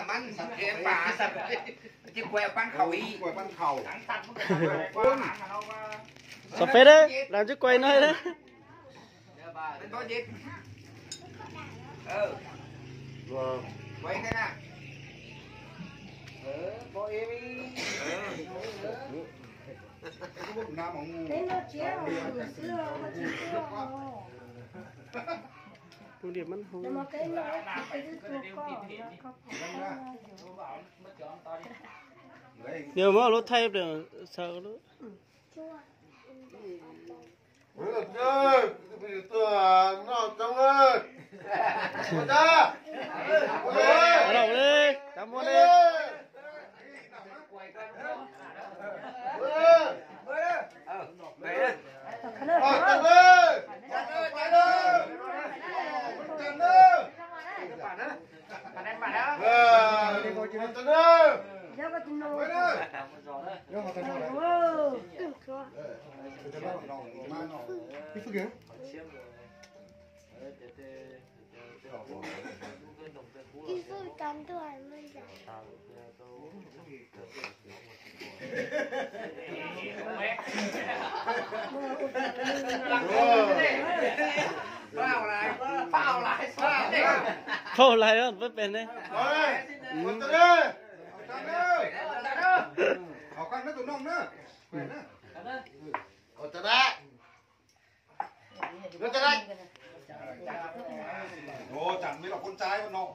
Mắn, thế bà. Chứ quay bắn khẩu ý. Quay bắn khẩu. Xav peb đấy, làm chứ quay nơi đấy. Anh có chết. Ừ. Quay thế nào? Ừ, có ý. Ừ. Cái nó chéo, hồi xưa nó chỉ chéo. Tung điểm bắn hông. Nó mà cái nó, cái đứa tua con, nó có con. Giờ mà lúa thay được sao lúa. Noj coob. Ua ta. Ua ta. Cov muaj li. Phauj lais peb pem ne. Ôi, chẳng biết là con trai con nọ.